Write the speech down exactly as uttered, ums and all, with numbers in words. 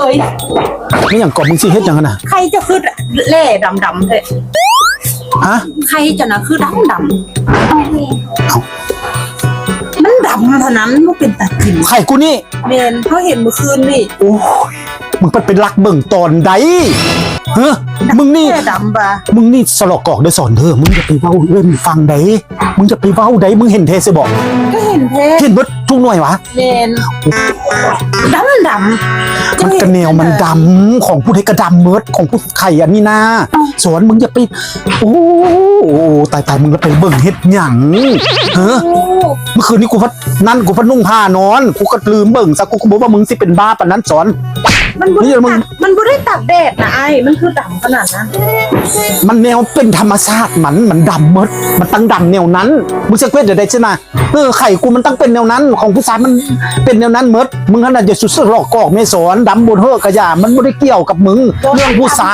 เอ้ย ไม่หยังก่อน มึงสิเฮ็ดหยังหั่นน่ะ ไข่เจ้าคือแร่ดำๆแท้ ฮะ ไข่เจ้าน่ะคือดำๆ เอ้า มันดำเท่านั้น มันเป็นตากิน ไข่กูนี่ แม่น เขาเห็นเมื่อคืนนี่ โอ้ย มึงไปเป็นลักเบิ่งตอนใด เฮ้อ มึงนี่ แร่ดำบ่ะ มึงนี่สลอกกอกเด้อสอนเด้อ มึงอย่าไปเว้าเอื้อนฟังใด มึงอย่าไปเว้าใด มึงเห็นแท้สิบอก ก็เห็นแท้ เห็นเบิดทุกหน่วยวะ แม่น ดำดำ มันกะแนวมันดำ ของผู้ใดกะดำเมิด ของผู้ไข่อันนี้นะ สอนมึงอย่าไป โอ้ ตายตาย มึงไปเบิ่งเฮ็ดหยัง เฮ้อ เมื่อคืนนี้กูพัดนั่น กูพัดนุ่งผ้านอน กูก็ลืมเบิ่งซะ กูก็บอกว่ามึงสิเป็นบ้าปานนั้นสอน มันบ่ได้ นี่มึง ตาก มันบ่ได้ตากแดดนะไอ้ มันคือดำขนาดนั้น มันแนวเป็นธรรมชาติมัน มันดำเมิด มันต้องดำแนวนั้น มึงจะเกลียดเดี๋ยวใดใช่ไหม เออ ไข่กูมันต้องเป็นแนวนั้น ของผู้ชายมันเป็นแนวนั้นเมิด มึงขนาดอย่าสุดสลอกกอกแม่สอน ดำบนเฮอะกะยา มันบ่ได้เกี่ยวกับมึง เรื่องผู้ชาย